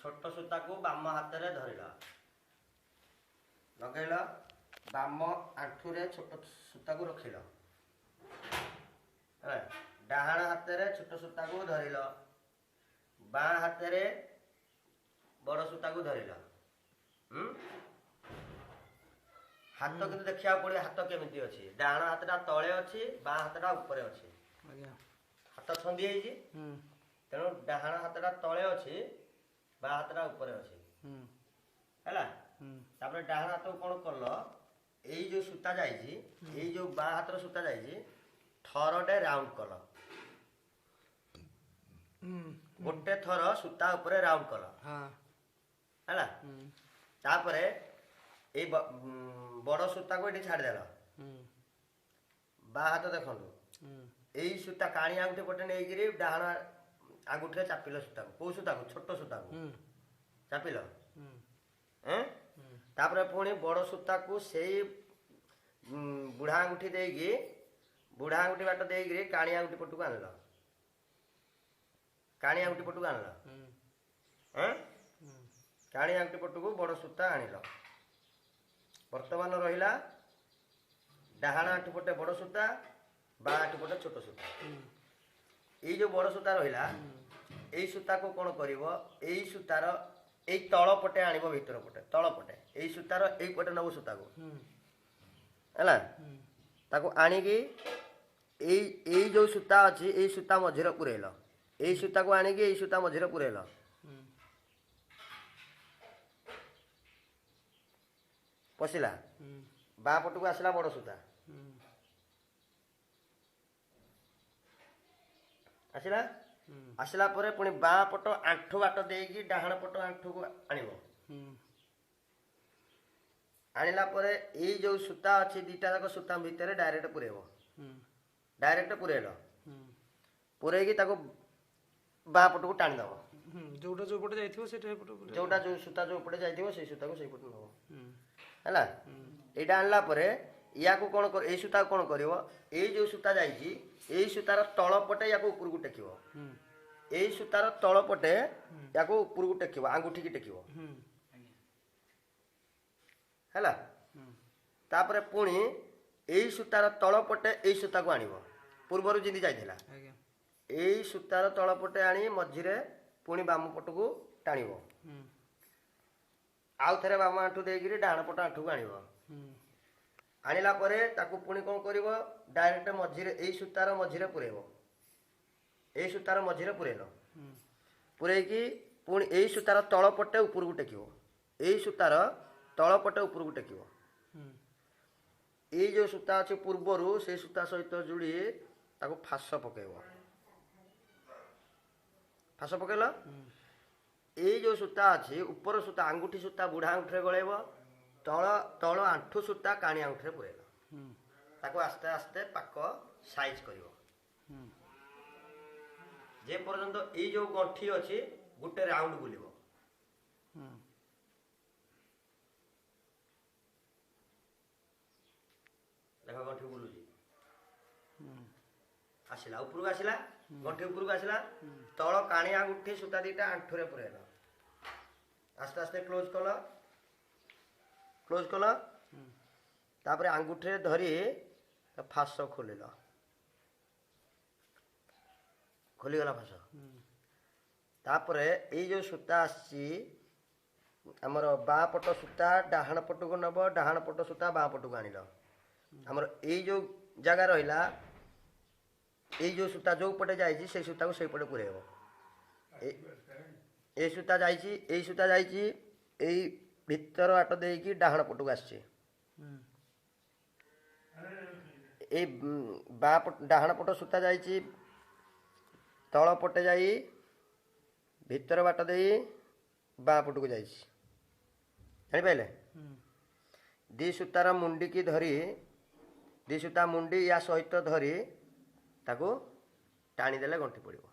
ଛୋଟ ସୂତାକୁ ବାମ ହାତରେ ଧରିଲ, ଲଗେଇଲ, ବାମ ଆଣ୍ଠୁରେ ଛୋଟ ସୂତାକୁ ରଖିଲ, ହେଲା। ଡାହାଣ ହାତରେ ଛୋଟ ସୂତାକୁ ଧରିଲ, ବାଁ ହାତରେ ବଡ଼ ସୂତାକୁ ଧରିଲ। ହାତ କିନ୍ତୁ ଦେଖିବାକୁ ପଡ଼ିବ ହାତ କେମିତି ଅଛି। ଡାହାଣ ହାତଟା ତଳେ ଅଛି, ବାଁ ହାତଟା ଉପରେ ଅଛି। ହାତ ଛନ୍ଦି ହେଇଛି, ତେଣୁ ଡାହାଣ ହାତଟା ତଳେ ଅଛି, ବାଁ ହାତଟା ଉପରେ ଅଛି, ହେଲା। ତାପରେ ଡାହାଣ ହାତକୁ କ'ଣ କଲ, ଏଇ ଯୋଉ ସୂତା ଯାଇଛି, ଏଇ ଯୋଉ ବାଁ ହାତର ସୂତା ଯାଇଛି, ଥରଟେ ରାଉଣ୍ଡ କଲ, ଗୋଟେ ଥର ସୂତା ଉପରେ ରାଉଣ୍ଡ କଲ, ହେଲା। ତାପରେ ଏଇ ବଡ଼ ସୂତାକୁ ଏଠି ଛାଡ଼ିଦେଲ। ବାଁ ହାତ ଦେଖନ୍ତୁ, ଏଇ ସୂତା କାଣି ଆଙ୍ଗୁଠି ପଟେ ନେଇକିରି ଡାହାଣ ଆଙ୍ଗୁଠିରେ ଚାପିଲ ସୂତାକୁ। କୋଉ ସୂତାକୁ? ଛୋଟ ସୂତାକୁ ଚାପିଲ। ତାପରେ ପୁଣି ବଡ଼ ସୂତାକୁ ସେଇ ବୁଢ଼ା ଆଙ୍ଗୁଠି ଦେଇକି, ବୁଢ଼ା ଆଙ୍ଗୁଠି ବାଟ ଦେଇକିରି କାଣି ଆଙ୍ଗୁଠି ପଟକୁ ଆଣିଲ, କାଣି ଆଙ୍ଗୁଠି ପଟକୁ ଆଣିଲ। କାଣି ଆଙ୍ଗୁଠି ପଟକୁ ବଡ଼ ସୂତା ଆଣିଲ। ବର୍ତ୍ତମାନ ରହିଲା ଡାହାଣ ଆଣ୍ଠୁ ପଟେ ବଡ଼ ସୂତା, ବାଁ ଆଣ୍ଠୁ ପଟେ ଛୋଟ ସୂତା। ଏଇ ଯୋଉ ବଡ଼ ସୂତା ରହିଲା, ଏଇ ସୂତାକୁ କ'ଣ କରିବ? ଏଇ ସୂତାର ଏଇ ତଳ ପଟେ ଆଣିବ, ଭିତର ପଟେ, ତଳ ପଟେ, ଏଇ ସୂତାର ଏଇ ପଟେ ନେବ ସୂତାକୁ, ହେଲା। ତାକୁ ଆଣିକି ଏଇ ଯୋଉ ସୂତା ଅଛି, ଏଇ ସୂତା ମଝିରେ ପୁରେଇଲ। ଏଇ ସୂତାକୁ ଆଣିକି ଏଇ ସୂତା ମଝିରେ ପୁରେଇଲ। ପଶିଲା, ବାଁ ପଟକୁ ଆସିଲା ବଡ଼ ସୂତା ଆସିଲା। ଆସିଲା ପରେ ପୁଣି ବାଁ ପଟ ଆଣ୍ଠୁ ବାଟ ଦେଇକି ଡାହାଣ ପଟ ଆଣ୍ଠୁକୁ ଆଣିବ। ଆଣିଲା ପରେ ଏଇ ଯୋଉ ସୂତା ଅଛି, ଦିଟା ଯାକ ସୂତା ଭିତରେ ଡାଇରେକ୍ଟ ପୁରେଇବ। ଡାଇରେକ୍ଟ ପୁରେଇଲ, ପୁରେଇକି ତାକୁ ବାଁ ପଟକୁ ଟାଣିଦବ। ଯୋଉଟା ଯୋଉ ପଟେ ଯାଇଥିବ ସେଇଟା। ଯୋଉଟା ଯୋଉ ସୂତା ଯୋଉ ପଟେ ଯାଇଥିବ, ସେଇ ସୂତାକୁ ସେଇ ପଟେ ନବ, ହେଲା। ଏଇଟା ଆଣିଲା ପରେ ୟାକୁ କ'ଣ, ଏଇ ସୂତାକୁ କ'ଣ କରିବ? ଏଇ ଯୋଉ ସୂତା ଯାଇଛି, ଏଇ ସୂତାର ତଳ ପଟେ ୟାକୁ ଉପରକୁ ଟେକିବ। ଏଇ ସୂତାର ତଳ ପଟେ ୟାକୁ ଉପରକୁ ଟେକିବ, ଆଙ୍ଗୁଠିକି ଟେକିବ, ହେଲା। ତାପରେ ପୁଣି ଏଇ ସୂତାର ତଳ ପଟେ ଏଇ ସୂତାକୁ ଆଣିବ, ପୂର୍ବରୁ ଯେମିତି ଯାଇଥିଲା। ଏଇ ସୂତାର ତଳ ପଟେ ଆଣି ମଝିରେ ପୁଣି ବାମ ପଟକୁ ଟାଣିବ। ଆଉ ଥରେ ବାମ ଆଣ୍ଠୁ ଦେଇକିରି ଡାହାଣ ପଟ ଆଣ୍ଠୁକୁ ଆଣିବ। ଆଣିଲା ପରେ ତାକୁ ପୁଣି କ'ଣ କରିବ? ଡାଇରେକ୍ଟ ମଝିରେ, ଏଇ ସୂତାର ମଝିରେ ପୁରେଇବ। ଏଇ ସୂତାର ମଝିରେ ପୁରେଇଲ, ପୁରେଇକି ପୁଣି ଏଇ ସୂତାର ତଳ ପଟେ ଉପରକୁ ଟେକିବ। ଏଇ ସୂତାର ତଳ ପଟେ ଉପରକୁ ଟେକିବ। ଏଇ ଯୋଉ ସୂତା ଅଛି ପୂର୍ବରୁ, ସେଇ ସୂତା ସହିତ ଯୋଡ଼ି ତାକୁ ଫାସ ପକେଇବ। ଫାସ ପକେଇଲ। ଏଇ ଯୋଉ ସୂତା ଅଛି, ଉପର ସୂତା ଆଙ୍ଗୁଠି ସୂତା ବୁଢ଼ା ଆଙ୍ଗୁଠିରେ ଗଳେଇବ, ତଳ ଆଣ୍ଠୁ ସୂତା କାଣି ଆଙ୍ଗୁଠିରେ ପୁରେଇଲ। ତାକୁ ଆସ୍ତେ ଆସ୍ତେ ପାକ ସାଇଜ କରିବ, ଯେ ପର୍ଯ୍ୟନ୍ତ ଏଇ ଯୋଉ ଗଣ୍ଠି ଅଛି ଗୋଟେ ରାଉଣ୍ଡ ବୁଲିବ। ଦେଖ, ଗଣ୍ଠି ବୁଲୁଛି, ଆସିଲା ଉପରକୁ, ଆସିଲା ଗଣ୍ଠି ଉପରକୁ ଆସିଲା। ତଳ କାଣି ଆଙ୍ଗୁଠି ସୂତା ଦିଟା ଆଣ୍ଠୁରେ ପୁରେଇଲ, ଆସ୍ତେ ଆସ୍ତେ କ୍ଲୋଜ କଲ, କ୍ଲୋଜ କଲ। ତାପରେ ଆଙ୍ଗୁଠିରେ ଧରି ଫାସ ଖୋଲିଲ, ଖୋଲିଗଲା ଫାସ। ତାପରେ ଏଇ ଯୋଉ ସୂତା ଆସିଛି ଆମର, ବାଁ ପଟ ସୂତା ଡାହାଣ ପଟକୁ ନେବ, ଡାହାଣ ପଟ ସୂତା ବାଁ ପଟକୁ ଆଣିଲ। ଆମର ଏଇ ଯୋଉ ଜାଗା ରହିଲା, ଏଇ ଯୋଉ ସୂତା ଯୋଉ ପଟେ ଯାଇଛି, ସେଇ ସୂତାକୁ ସେଇ ପଟେ ପୁରେଇବ। ଏଇ ସୂତା ଯାଇଛି, ଏଇ ସୂତା ଯାଇଛି, ଏଇ ଭିତର ବାଟ ଦେଇକି ଡାହାଣ ପଟକୁ ଆସିଛି। ଏଇ ବାଁ ପଟ, ଡାହାଣ ପଟ ସୂତା ଯାଇଛି, ତଳ ପଟେ ଯାଇ ଭିତର ବାଟ ଦେଇ ବାଁ ପଟକୁ ଯାଇଛି। ଜାଣିପାରିଲେ? ଦି ସୂତାର ମୁଣ୍ଡିକି ଧରି, ଦି ସୂତା ମୁଣ୍ଡି ୟା ସହିତ ଧରି ତାକୁ ଟାଣିଦେଲେ ଗଣ୍ଠି ପଡ଼ିବ।